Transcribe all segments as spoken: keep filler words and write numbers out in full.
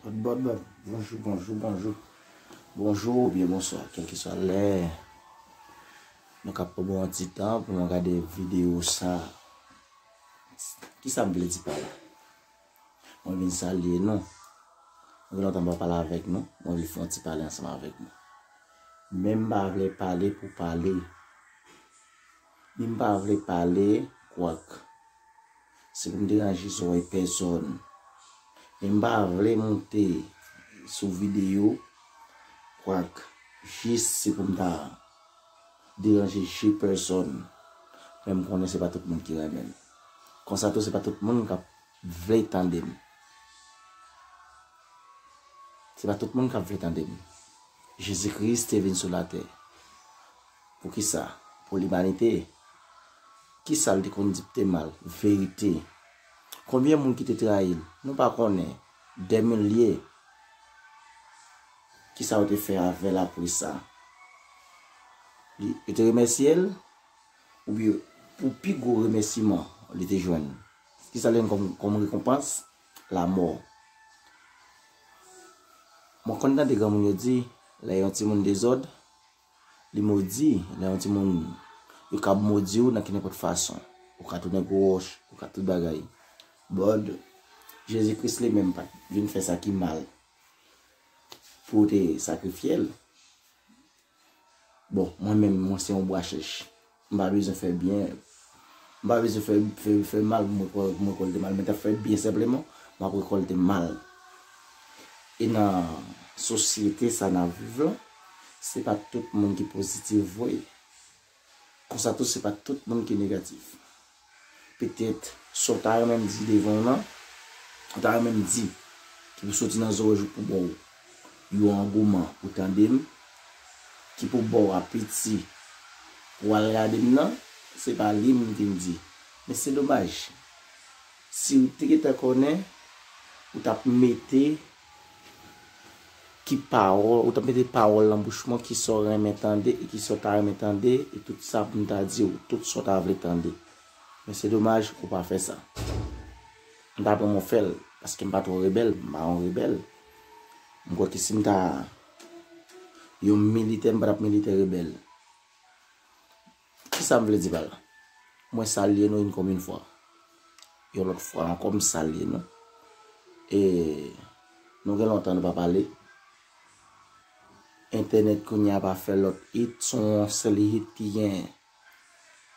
Bòt, bòt, bòt. Bonjou, bonjou, bonjou. Bonjou oubyen bonswa, kèlkeswa lè nou ka pran yon ti tan pou nou gade videyo sa. Kisa m vle di pa la? Mwen vin salye nou. Mwen gen lontan m pa pale avèk nou. Mwen vin fè yon ti pale ansanm avèk nou. Men m pa vle pale pou pale. Ni m pa vle pale, kwak se pou m deranje zòrèy pèsòn. Men m pa vle moute sou videyo, kwak jis se pou m ta deranje je pèsòn. Men m konnen se pa tout moun ki renmen m. Konsa tou, se pa tout moun k ap vle tande m. Se pa tout moun k ap vle tande m. Jezi Kris te vin sou latè. Poukisa? Pou limanite. Kisa l te konn di ki te mal? Verite. Konbyen moun ki te trayi l? Nou pa konnen. Dè milye. Kisa yo te fè avè l apre sa? Li, yo te remèsye l? Oubyen pou pi gwo remèsiman li te jwenn? Kisa l jwenn kòm, kòm rekonpans? Lamò. Mwen konn tande granmoun yo di, lè yon timoun dezòd, li modi, lè yon timoun, yo kab modi w nan kenenpòt fason. Ou ka tounen gwo wòch, ou ka tout bagay. Bòd, Jezi Kris li menm pa t vin fè sa ki mal pou w te sakrifye l. Bon, mwen menm, mwen se yon bwa chèch. M pa bezwen fè byen. M pa bezwen fè, fè, fè mal pou mwen, pou mwen rekòlte mal. Mwen ta fè byen senpleman, m ap rekòlte mal. E nan sosyete sa n ap viv lan, se pa tout moun ki pozitif vre. Konsa tou, se pa tout moun ki negatif. Petèt, sa w ta renmen m di devan w lan, w ta renmen m di, ki pou soti nan zòrèy ou pou ba w yon angouman pou tande m, ki pou ba w apeti pou al gade m nan, se pa li m te di. Men se domaj. Si w te gentan konnen, ou t ap mete ki pawòl, ou t ap mete pawòl nan bouch mwen, ki sa w renmen tande, e ki sa w ta renmen tande, e tout sa pou m ta di w, tout sa w ta vle tande. Men se domaj, ou pa fè sa. M ta renmen w fè l, paske m pa twò rebèl, m pa yon rebèl. M kwè ke si m ta yon militè, m pa t ap militè rebèl. Kisa m vle di pa la? Mwen salye nou yon konbyen fwa. Yon lòt fwa ankò, m salye nou. E nou gen lontan nou pa pale. Entènèt kounye a pa fè lòt hit, se yon sèl hit ki genyen.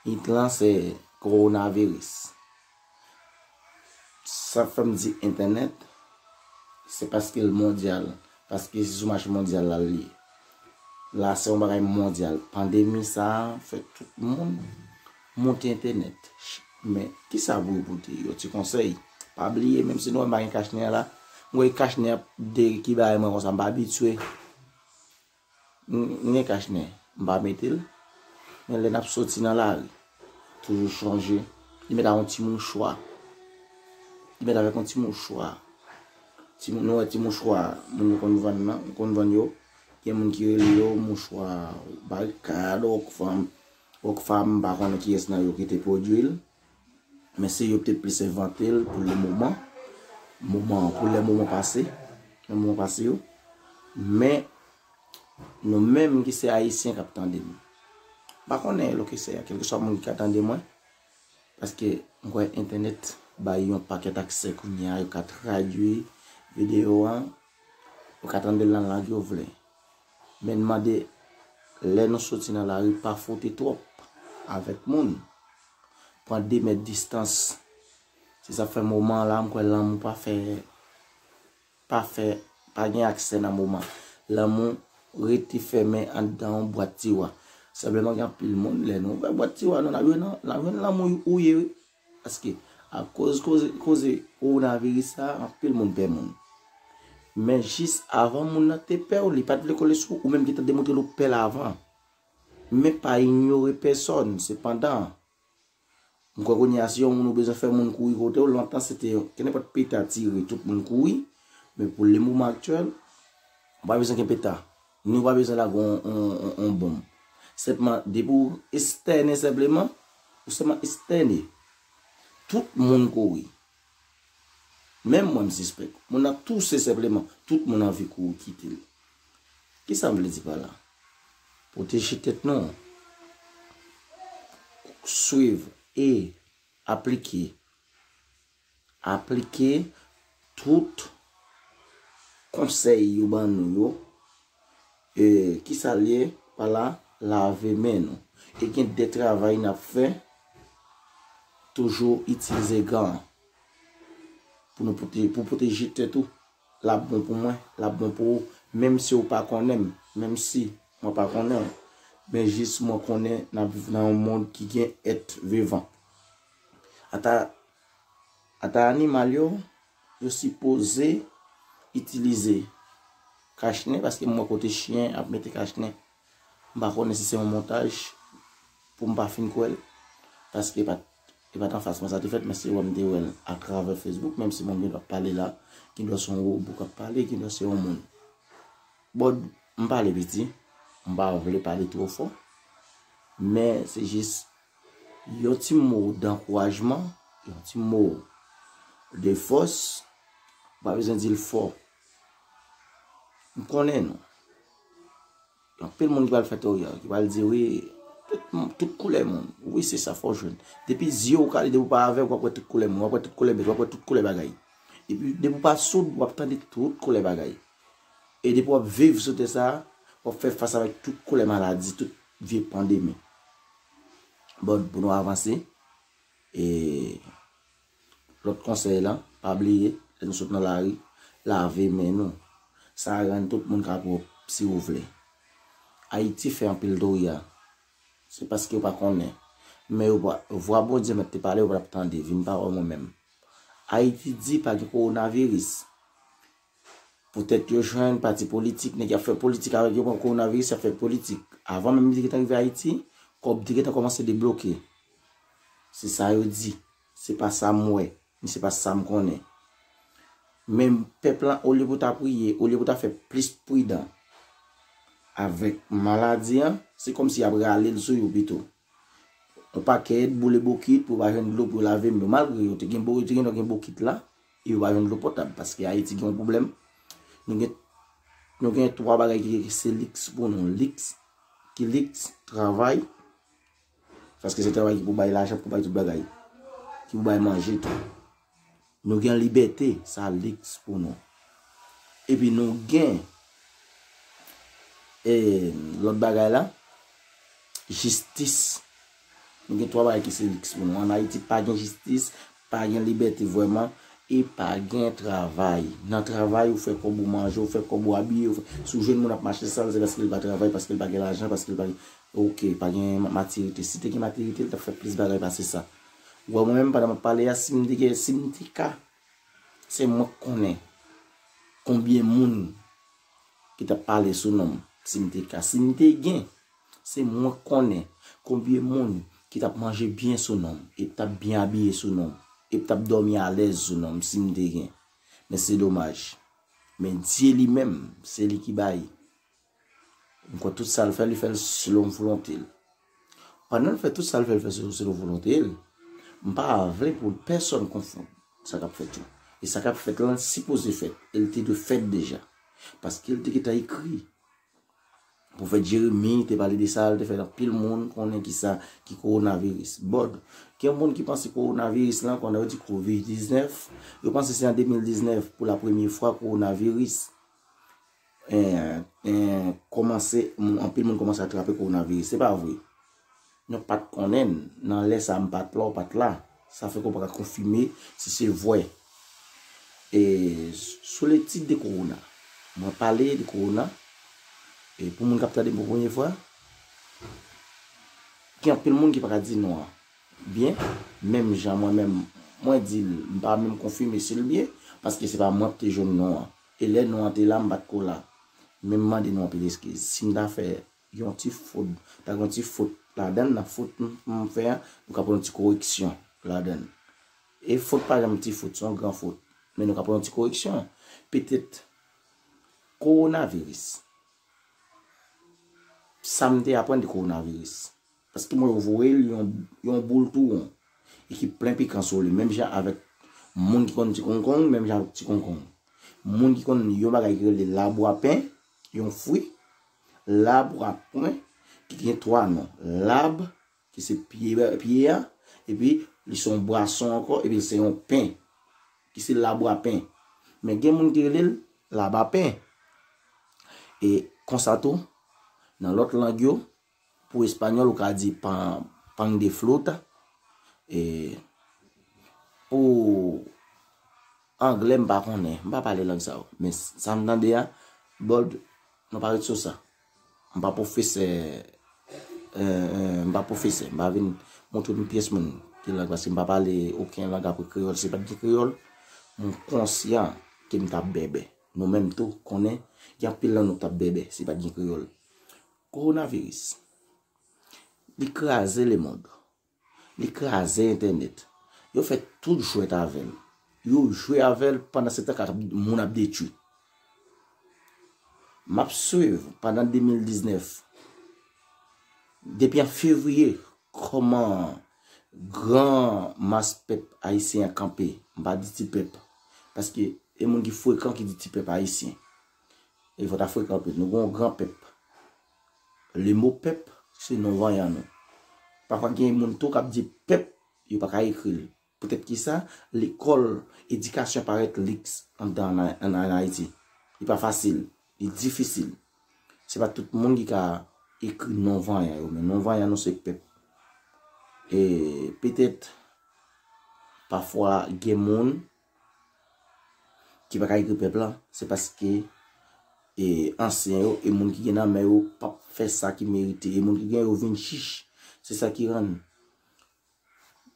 Hit lan se kowonaviris. Sa fè m di entènèt, se paske l mondyal, paske se sou mache mondyal la l ye. La, se yon bagay mondyal. Pandemi sa a fè tout moun monte entènèt. Men, kisa pou yo pote? Yon ti konsèy. Pa bliye, menm si nou wè m pa gen kach nen an la, m wè kach nen ap de ki bay mwen konsa, m pa abitye. M, m gen kach nen, m pa mete l. Men lè n ap soti nan lari, toujou chonje, li mèt ak yon ti mouchwa. Li mèt avèk yon ti mouchwa. Ti, nou wè ti mouchwa moun yo konn vann nan, konn vann yo. Gen moun ki rele yo mouchwa Barikad, Rockfam. Rockfam, m pa konnen kiyès nan yo ki te pwodui l. Men se yo ki te plis envante l pou le moman. Moman, pou lè moman pase. Lè moman pase yo. Men, nou menm ki se Ayisyen k ap tande m, m pa konnen lè ke se a, kèlkeswa moun ki ka tande mwen, paske m kwè entènèt bay yon pakèt aksè kounye a, yo ka tradui videyo a, yo ka tande l nan lang yo vle. Men n mande, lè nou soti nan lari, pa fwote twòp avèk moun. Pran de mèt distans. Se sa k fè moman an la, m kwè lanmou pa fè, pa fè, pa gen aksè nan moman. Lanmou rete fèmen anndan yon bwat tiwa. Senpleman gen anpil moun, lè nou ouvè bwat tiwa nou, n ap jwenn, n ap jwenn lanmou ou ye, wi. Paske, akoz koze, koze kowonaviris sa, anpil moun pè moun. Men jis avan moun nan te pè w, li pa t vle kole sou ou, ou menm ki te demontre l ou pè l avan. Men pa inyore pèsòn, sepandan, m kwè kounye a, si yon moun ou bezwen fè moun kouri kote w, lontan se te kenenpòt peta tire, tout moun kouri. Men pou le moman aktyèl, ou pa bezwen gen peta. Ni w pa bezwen lage yon, yon, yon, yon bonm. Senpman, depi w estène senpleman, ou sèlman estène. Tout moun kouri. Menm mwen m sispèk. Moun nan touse senpleman, tout moun anvi kouri kite l. Kisa m vle di pa la? Pwoteje tèt nou. Swiv e aplike. Aplike tout konsèy yo ban nou yo. E, kisa l ye? Pa la, lave men nou. E gen de travay n ap fè, toujou itilize gan pou nou pwote-, pou pwoteje tèt ou. L ap bon pou mwen, l ap bon pou ou, menm si w pa konnen m, menm si mwen pa konnen w. Men jis mwen konnen n ap viv nan yon mond ki gen èt vivan. Ata, ata animal yo, yo sipoze itilize kachnen, paske m wè kote chen ap mete kachnen. M pa konnen si se yon montaj pou m pa fin kwè l. Paske e pa t, e pa t anfas mwen sa te fèt, men se wè m te wè l atravè Facebook, menm si moun gen dwa ap pale la, gen dwa se yon wobo k ap pale, gen dwa se yon moun. Bòd, m pale piti, m pa vle pale twò fò, men se jis yon ti mo dankourajman, yon ti mo de fòs, m pa bezwen di l fò. M konnen nou. Gen anpil moun ki pral fè teori a, ki pral di, wi, tout, tout koulè moun. Wi, se sa, fò w jwenn. Depi zye w kale, depi w pa avèg, w ap wè tout koulè moun, w ap wè tout koulè bèt, w ap wè tout koulè bagay. Epi, depi w pa soud, w ap tande tout koulè bagay. E depi w ap viv sou tè sa a, w ap fè fas avèk tout koulè maladi, tout vye pandemi. Bon, pou nou avanse, e lòt konsèy la, pa bliye, lè nou sot nan lari, lave men nou. Sa a rann tout moun ka pwòp, si w vle. Ayiti fè anpil touri a. Se paske yo pa konnen. Men yo pa, vwa Bondye mèt te pale, yo pa t ap tande, vin pawòl mwen menm. Ayiti di pa gen kowonaviris. Poutèt yo jwenn pati politik, nèg y ap fè politik avèk yo, pran kowonaviris, y ap fè politik. Avan menm li te gentan rive Ayiti, kòb te gentan kòmanse debloke. Se sa yo di. Se pa sa m wè, ni se pa sa m konnen. Men pèp lan, olye pou ta priye, olye pou ta fè plis pridan avèk maladi an, se kòmsi y ap rale l sou yo pito. Yon pakèt boule bokit pou yo pa jwenn dlo pou yo lave men yo. Malgre yo te gen bo-, yo te gen, gen bokit la, e yo pa jwenn dlo potab, paske Ayiti gen yon pwoblèm. Nou gen, nou gen twa bagay ki, ki se liks pou nou. Liks, ki liks, travay, paske se travay ki pou bay lajan, pou bay tout bagay, ki pou bay manje tou. Nou gen libète, sa liks pou nou. Epi nou gen, e, lòt bagay la, jistis. Nou gen twa bagay ki se liks pou nou. Ann Ayiti pa gen jistis, pa gen libète vrèman, e pa gen travay. Nan travay, ou fè kòb ou manje, ou fè kòb ou abiye, ou fè, si w jwenn moun ap mache sal, se paske l pa travay, paske l pa gen lajan, paske l pa gen, oke, pa gen ma-, matirite. Si te gen matirite, l t ap fè plis bagay pase sa. Ou wè mwen menm, pandan m ap pale a, si m te gen, si m te ka, se mwen k konnen konbyen moun ki t ap pale sou non m, si m te ka. Si m te gen, se mwen k konnen konbyen moun ki t ap manje byen sou non m, e t ap byen abiye sou non m, e t ap dòmi alèz sou non m, si m te gen. Men se domaj. Men Dye li menm, se li ki bay. M kwè tout sa l fè, li fè l selon volonte l. Pandan l fè tout sa l fè, l fè selon, selon volonte l, m pa vle pou pèsonn konfonn sa k ap fèt yo. E sa k ap fèt lan sipoze fèt. E l te dwe fèt deja. Paske l te gentan ekri. Pwofèt Jeremi te pale de sa, l te fè anpil moun konnen kisa ki kowonaviris. Bòd, gen moun ki panse kowonaviris lan, konnen yo di kovid diznèf, yo panse se an de mil diznèf pou la premye fwa kowonaviris, eh, eh, kòmanse, moun, anpil moun kòmanse atrape kowonaviris. Se pa vre. Nou pa t konnen l. Nan lè sa a, m pa t la, ou pa t la. Sa fè ke w pa ka konfime si se vre. E sou letid de kowona, mwen pale de kowona. E pou moun k ap tande m pou premye fwa, gen anpil moun ki pa ka di non an byen, menm jan mwen menm, mwen di l, m pa menm konfime si l byen, paske se pa mwen k te jwenn non an. E lè non an te la, m pa t ko la. Men m mande nou anpil eskiz. Si m ta fè yon ti fot, ta gen yon ti fot ladan l, nan fot m, m fè a, nou ka pran yon ti koreksyon ladan l. E fot pa janm ti fot, se yon gran fot. Men nou ka pran yon ti koreksyon. Petèt, kowonaviris. Sa m te aprann de kowonaviris. Paske mwen yo voye l yon, yon boul tou won. E ki plen pikan sou li. Menm jan avèk Moun ki konn ti konkonn, menm jan ak ti konkonn. Moun ki konn yon bagay ki rele labwapen, yon fwi, labwapen, ki gen twa non. Lab, ki se pye, pye a, epi li se yon bwason ankò, epi li se yon pen, ki se labwapen. Men gen moun ki rele l labapen. E konsa tou, nan lòt lang yo, pou espanyòl, ou ka di pan, pan de fruta. E pou anglè, m pa konnen. M pa pale lang sa yo. Men sa m tande a, Bold, nou pa ret sou sa. M pa pwofesè, e, e, m pa pwofesè. M pa vin montre yon pyès moun ki lang, paske m pa pale okenn lang apre kreyòl. Si pa t gen kreyòl, m konsyan ke m t ap bèbè. Nou menm tou, konnen, gen anpil nan nou k t ap bèbè, si pa t gen kreyòl. Kowonaviris. Li kraze lemonn. Li kraze entènèt. Yo fè tout jwèt avè l. Yo jwe avè l pandan se tan k ap, moun ap detwi. M ap swiv pandan de mil diznèf, depi an fevriye, kòman gran mas pèp ayisyen an kanpe. M pa di ti pèp. Paske e moun ki frekan ki di ti pèp ayisyen. E fò ta frekan anpil. Nou gen yon gran pèp. Le mo pèp, se non vanyan nou. Pafwa gen moun tou k ap di pèp, yo pa ka ekri l. Poutèt ki sa, lekòl, edikasyon parèt liks anndan an, an, an Ayiti. Li pa fasil, li difisil. Se pa tout moun ki ka ekri non vanyan yo, men non vanyan nou se pèp. E petèt, pafwa gen moun ki pa ka ekri pèp la, se paske e ansyen yo, e moun ki gen nan men yo p ap fè sa ki merite, e moun ki gen yo vin chich. Se sa ki rann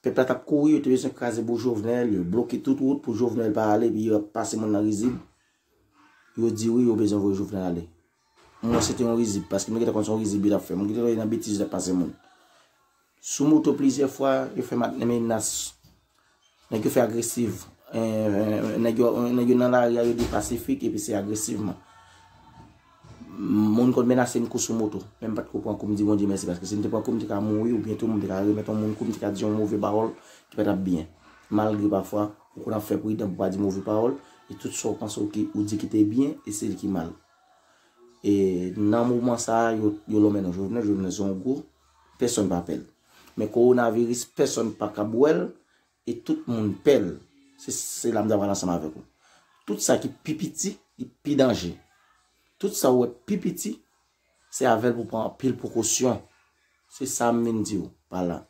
pèp la t ap kouri, yo te bezwen kraze bou Jovenel, yo bloke tout wout pou Jovenel pa ale, epi yo ap pase moun nan rizib. Yo di wi, yo bezwen voye Jovenel ale. Mwen, se te yon rizib, paske mwen gentan konn se yon rizib yo t ap fè. Mwen gentan wè nan betiz yo t ap pase moun. Sou moto plizyè fwa, yo fè mat-, menas. Nèg yo fè agresiv. Eh, nèg yo, nèg yo nan lari a, yo di pasifik, epi se agresivman. Moun konn menase m kou sou moto. Men m pa t ko pran kou, m di Bondye mèsi, paske si m te pran kou, m te ka mouri, oubyen tou, m te ka remèt yon moun kou, m te ka di yon move pawòl ki pa t ap byen. Malgre pafwa, ou konn ap fè pridan pou pa di move pawòl, e tout sa w panse w ki, ou di ki te byen, e se li ki mal. E nan moman sa a, yo, yo lonmen non Jovenel, Jovenel se yon gwo, pèsonn pa pè l. Men kowonaviris, pèsonn pa kab wè l, e tout moun pè l. Se, se la m ta pral ansanm avèk ou. Tout sa ki pi piti, li pi danje. Tout sa ou wè pi piti, se avè l pou pran anpil prekosyon. Se sa m vin di w pa la.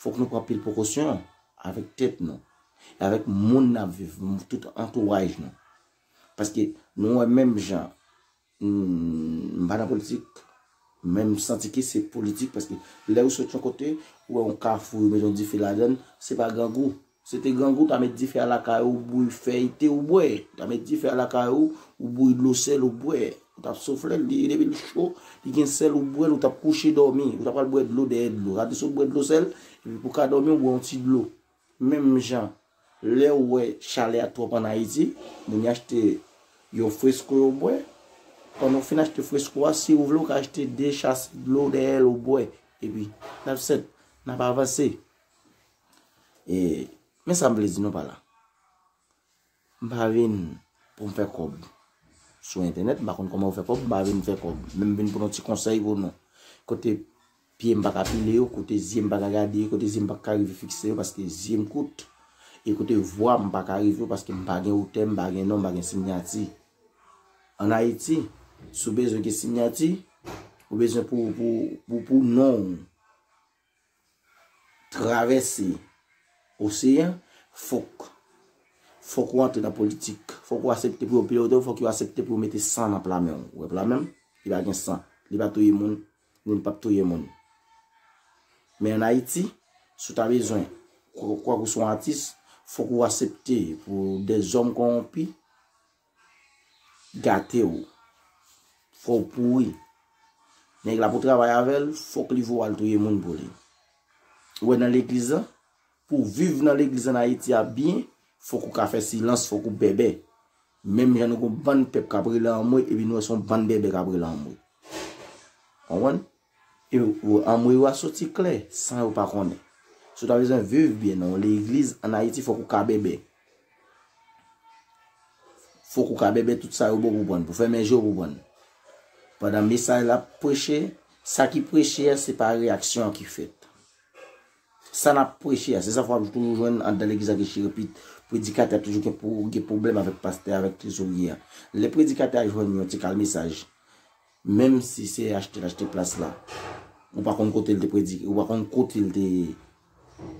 Fòk nou pran anpil prekosyon avèk tèt nou. E avèk moun n ap viv, tout antouraj nou. Paske nou wè menm jan, m, m pa nan politik, men m santi ke se politik, paske lè ou sot yon kote, ou wè yon kafou, yo mete yon dife ladan l, se pa grangou. Se te grangou, ou ta met dife a lakay ou, ou bouyi fèy te, ou bwè. Ou ta met dife a lakay ou, ou bouyi dlo sèl, ou bwè. Ou t ap soufle l, li, depi l cho, li gen sèl, ou bwè l, ou t ap kouche dòmi. Ou ta pral bwè dlo dèyè dlo. Sa di si w bwè dlo sèl, epi pou w ka dòmi, ou bwè yon ti dlo. Menm jan, lè w wè chalè a twòp ann Ayiti, moun yo achte yon fresko yo bwè. Pandan w fin achte fresko a, si w vle, w ka achte de chase dlo dèyè l, ou bwè. Epi, n ap sèt, n ap avanse. E, men sa m vle di nou pa la. M pa vin pou m fè kòb sou entènèt, m pa konn kòman yo fè kòb, m pa vin fè kòb. Men m vin pou yon ti konsèy pou nou. Kote pye m pa ka pile yo, kote zye m pa ka gade yo, kote zye m pa ka rive fikse yo, paske zye m kout. E kote vwa m pa ka rive yo, paske m pa gen otè, m pa gen non, m pa gen siyati. Ann Ayiti, si w bezwen gen siyati, ou bezwen pou, pou, pou, pou non w travèse oseyan, fòk, fòk ou antre nan politik. Fòk ou aksepte pou yo pilote w, fòk yo aksepte pou yo mete san nan pla men w. Ou wè pla men m? Li pa gen san. Li pa touye moun, ni li p ap touye moun. Men ann Ayiti, si w ta bezwen, kwa, kwak ou se yon atis, fòk ou aksepte pou dèzòm kòwonpi gate w. Fò w pouri. Nèg la pou travay avè l, fòk li voye w al touye moun pou li. Ou wè nan legliz lan, pou w viv nan legliz ann Ayiti a byen, fòk ou ka fè silans, fòk ou bèbè. Menm jan nou gon bann pèp k ap rele anmwe, epi nou wè se yon bann bèbè k ap rele anmwe. Konprann? E anmwe yo a soti klè, san yo pa konnen. Si w ta bezwen viv byen nan yon legliz ann Ayiti, fòk ou ka bèbè. Fòk ou ka bèbè tout sa yo ba w pou prann, pou fèmen je w pou prann. Pandan mesaj la ap preche, sa ki preche a, se pa reyaksyon an ki fèt. Sa n ap preche a, se sa fò w ap toujou jwenn anndan legliz la gen chirepit. Predikatè a toujou gen pou gen pwoblèm avèk pastè, avèk trezorye a. Lè predikatè a jwenn yon ti kal mesaj, menm si se achte l achte plas la, ou pa konn kote l te predike, ou pa konn kote l te,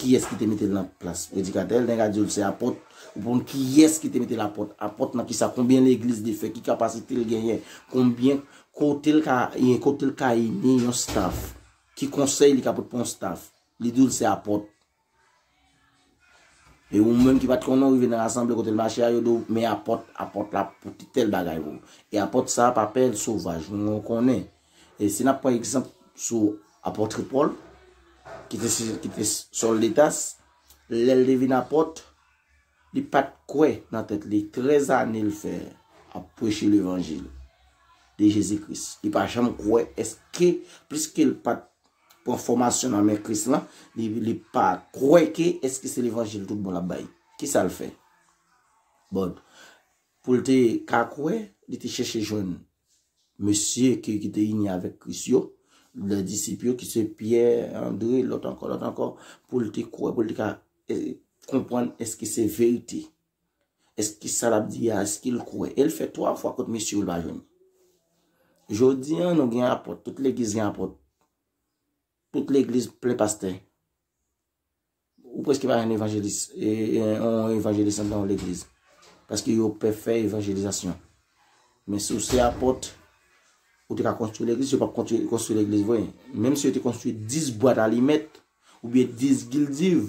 kiyès ki te mete l nan plas predikatè, nèg a di w se apòt, ou pa konn kiyès ki te mete l apòt, apòt nan kisa, konbyen legliz li fè, ki kapasite l genyen, konbyen kote l ka, kote l ka ini yon staff, ki konsèy li ka pote pou yon staff, li di w se apòt. E ou menm ki pa t konnen, ou rive nan rasanble kote l mache a, yo di w men apòt, apòt la pote tèl bagay pou ou. E apòt sa a pa pè sovaj, nou konnen. E si n ap pran egzanp sou apòt Pòl, ki te, ki te Sòl de Tas, lè l te vin apòt, li pa t kwè nan tèt li. Trèz ane l fè ap preche levanjil de Jezi Kris. Li pa janm kwè èske, pliske l pa t pran fòmasyon nan men Kris lan, li, li pa kwè ke èske se levanjil tout bon l ap bay. Kisa l fè? Bon, pou l te ka kwè, li te chèche jwenn mesye ki, ki te ini avèk Kris yo, lè disip yo, ki se Pyè, Andre, lòt ankò, lòt ankò, pou l te kwè, pou l te ka eh, konprann èske se verite. Èske sa l ap di a, èske l kwè? E l fè twa fwa kot mesye yo, l pa jwenn. Jodi a, nou gen apòt, tout legliz gen apòt. Tout legliz plen pastè. Ou prèske pa jwenn evanjelis, e, e, yon evanjelis anndan yon legliz. Paske yo pè fè evanjelizasyon. Men si w se apòt, ou te ka konstwi legliz, yo p ap konstwi, konstwi legliz vre. Menm si yo te konstwi dis bwat alimèt, oubyen dis gildiv,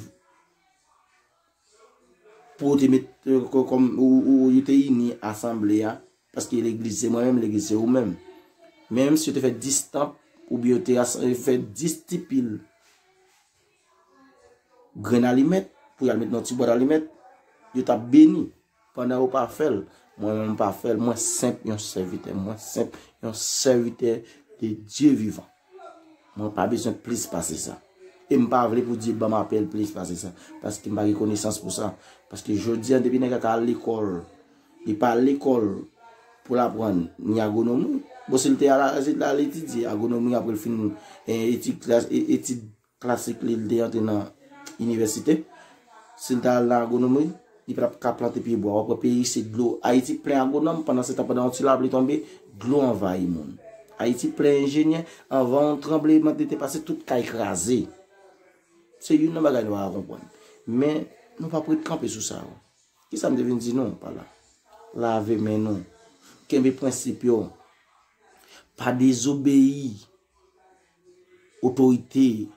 pou yo te met, eh, kò-, kòm, ou, ou, yo te ini asanble a, paske legliz se mwen menm, legliz se ou menm. Menm si yo te fè dis tanp, oubyen yo te as-, fè dis ti pil grenn alimèt, pou y al met nan ti bwat alimèt, yo t ap beni. Pandan yo pa fè l, mwen menm m pa fè l, mwen senp yon sèvitè, mwen senp yon sèvitè de Dye vivan. Mwen pa bezwen plis pase sa. E m pa vle pou Dye ban m apèl plis pase sa, paske m pa gen konesans pou sa. Paske jodi a, depi nèg la ka al lekòl, li pa al lekòl pou l aprann ni agwonomi. Bon, si l te al, si l al etidye agwonomi apre l fin, eh, etid klas, e-, etid klasik li, li te antre nan inivèsite. Si l ta al nan agwonomi, li pa t ap ka plante pye bwa. W ap wè peyi se dlo. Ayiti plen agwonòm, pandan se tan, pandan yon ti lapli tonbe, dlo anvayi moun. Ayiti plen enjenyè, anvan yon tranblemanntè te pase, tout kay kraze. Se youn nan bagay nou pa ka konprann. Men, nou p ap ret kanpe sou sa yo. Kisa m te vin di nou pa la? Lave men nou. Kenbe prensip yo. Pa dezobeyi otorite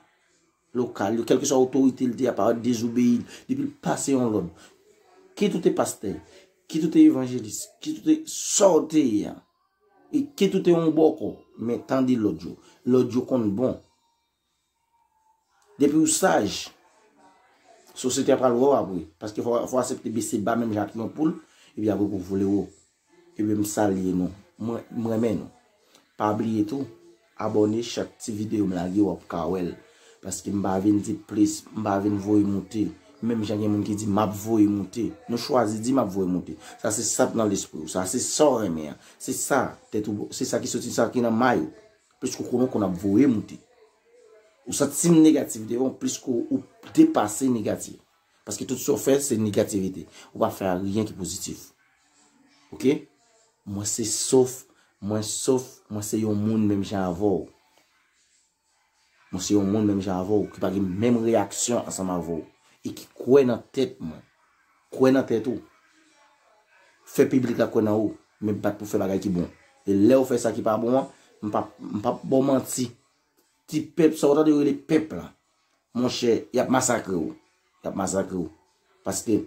lokal yo. Kèlkeswa otorite l te a, pa dezobeyi l. Depi l pase yon lòd. Kit ou te pastè, kit ou te evanjelis, kit ou te sa w te ye a. E kit ou te yon bòkò, men tande lòd yo. Lòd yo konn bon. Depi w saj, sosyete a pral wè w apre. Paske fò, fò w aksepte bese ba menm jan ak yon poul, epi apre pou vole wo. Ebyen, m salye nou. Mwen, m renmen nou. Pa bliye tou, abòne, chak ti videyo m lage, w ap ka wè l. Paske m pa vin di plis, m pa vin voye moute. Menm jan gen moun ki di, "M ap voye moute." Nou chwazi di, "M ap voye moute." Sa se sa k nan lespri w. Sa se sa w renmen an. Se sa, tèt ou, se sa ki soti, sa ki nan may ou. Plis ke w konnen w konn ap voye moute. Ou santi m negatif devan w, plis ke w depase negatif. Paske tout sa w fè, se negativite. Ou pa fè anyen ki pozitif. Oke? Mwen se sof, mwen sof, mwen se yon moun menm jan avè w. Mwen se yon moun menm jan avè w, ki pa gen menm reyaksyon ansanm avè w. E ki kwè nan tèt mwen. Kwè nan tèt ou. Fè piblik la kwè nan ou. Men bat pou fè bagay ki bon. E lè w fè sa ki pa bon an, m p ap, m p ap ba w manti. Ti pèp sa w tande yo rele pèp la. Monchè, y ap masakre w. Y ap masakre w. Paske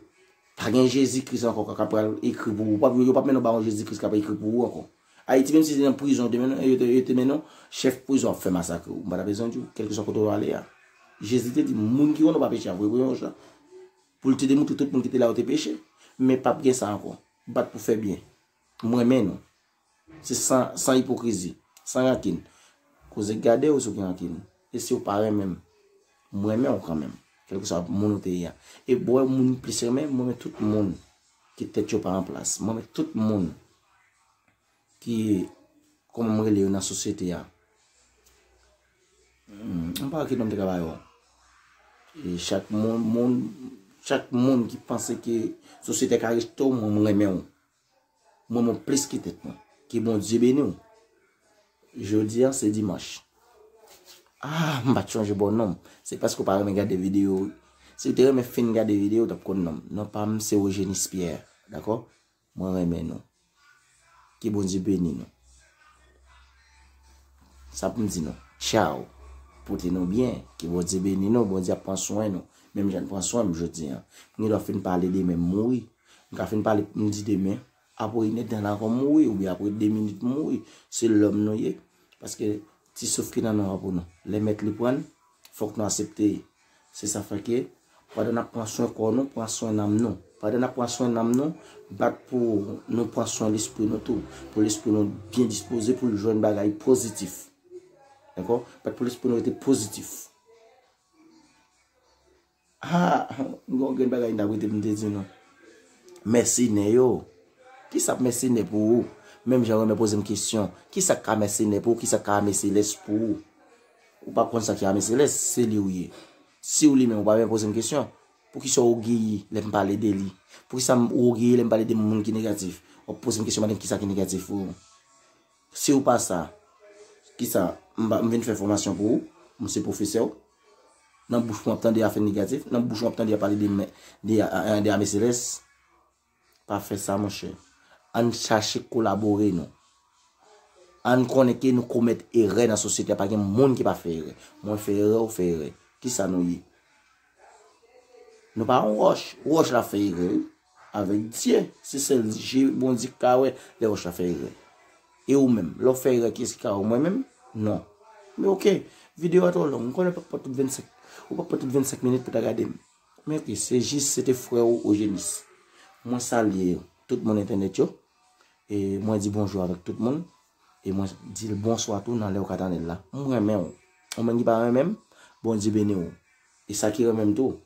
pa gen Jezi Kris ankò k ap pral ekri pou ou. Yo p ap, yo p ap mennen w ba yon Jezi Kris k ap ekri pou ou ankò. Ayiti, menm si se nan prizon, yo te mennen, yo te, yo te mennen w, chèf prizon ap fè masakre w. M pa ta bezwen di w, kèlkeswa kote w ale a. Jezi te di, moun ki konnen w pa peche ap voye pou yon chan. Pou l te demontre tout moun ki te la yo te peche. Men p ap gen sa ankò. Bat pou fè byen. M renmen nou. Se san, san ipokrizi, san rankin. Koze gade w si w gen rankin. E si w pa renmen m, m renmen w kanmenm. Kèlkeswa moun ou te ye a. E bò moun m plis renmen, m renmen tout moun. ke tèt yo pa an plas. Mwen, men tout moun ki, kòman m rele yo nan sosyete a. Hmm, m pa wè ki non m te ka ba yo. E chak moun, moun, chak moun ki panse ke sosyete a ka rejte w, mwen, m renmen w. Mwen, mwen plis ke tèt mwen. Ke Bondye beni w. Jodi a, se dimanch. Ah, m pa t chonje ba w non m. Se paske w pa renmen gade videyo. Si w te renmen fin gade videyo, w t ap konn non m. Non pa m, se Ojenis Pierre. Dakò? Mwen renmen nou. Ke Bondye beni nou. Sa pou m di nou. Tchaw. Pote nou byen. Ke Bondye beni nou. Bondye ap pran swen nou. Menm jan l pran swen m jodi a. M gen dwa fin pale demen m mouri. M ka fin pale pou m di demen. Apre inèdtan ankò m mouri. Oubyen apre de minit m mouri. Se lòm nou ye. Paske ti souf ki nan nou an pou nou. Lè mèt li pran n, fòk nou aksepte. Se sa fè ke, pandan n ap pran swen kò nou, pran swen nanm nou. Pandan n ap pran swen nanm nou, bat pou nou pran swen lespri nou tou. Pou lespri nou byen dispoze, pou l jwenn bagay pozitif. Dakò? Bat pou lespri nou rete pozitif. Ah, gon grenn bagay m t ap rete pou m te di nou. Mèsenè yo. Kisa k mèsenè pou ou? Menm jan w renmen poze m kesyon. Kisa k ka mèsenè pou ou? Kisa k ka ame selès pou ou? Ou pa konn sa ki ame selès, se li ou ye. Si w li menm, ou pa menm poze m kesyon. Poukisa w ogiyi lè m pale de li? Poukisa m ogiyi lè m pale de moun ki negatif? W ap poze m kesyon, madanm, kisa ki negatif pou ou? Si w pa sa, kisa? M pa, m vin fè fòmasyon pou ou? M se pwofesè w? Nan bouch mwen ap tande afè negatif, nan bouch mwen ap tande ap pale de, de, de ame selès. Pa fè sa, monchè. Ann chache kolabore nou. Ann konnen ke nou komèt erè nan sosyete a. Pa gen moun ki pa fè erè. Mwen fè erè, ou fè erè. Kisa nou ye? Nou pa yon wòch. Wòch la fè erè, wi. Avèk Dye. Se sèl je Bondye ki ka wè lè wòch la fè erè. E ou menm, lè w fè erè, kiyès ki ka wè w? Mwen menm? Non. Men oke, videyo a twò long. M konnen w p ap pran tout vennsenk, ou p ap pran tout vennsenk minit pou ta gade m. Men oke, se jis, se te frè w Ojenis. Mwen salye tout moun entènèt yo. E mwen di bonjou avèk tout moun. E mwen di l bonswa tou nan lè w ka tande l la. M renmen w. Ou menm ki pa renmen m, Bondye beni w. E sa ki renmen m tou,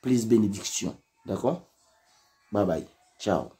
plis benediksyon. Dakò? Babay. Tchaw.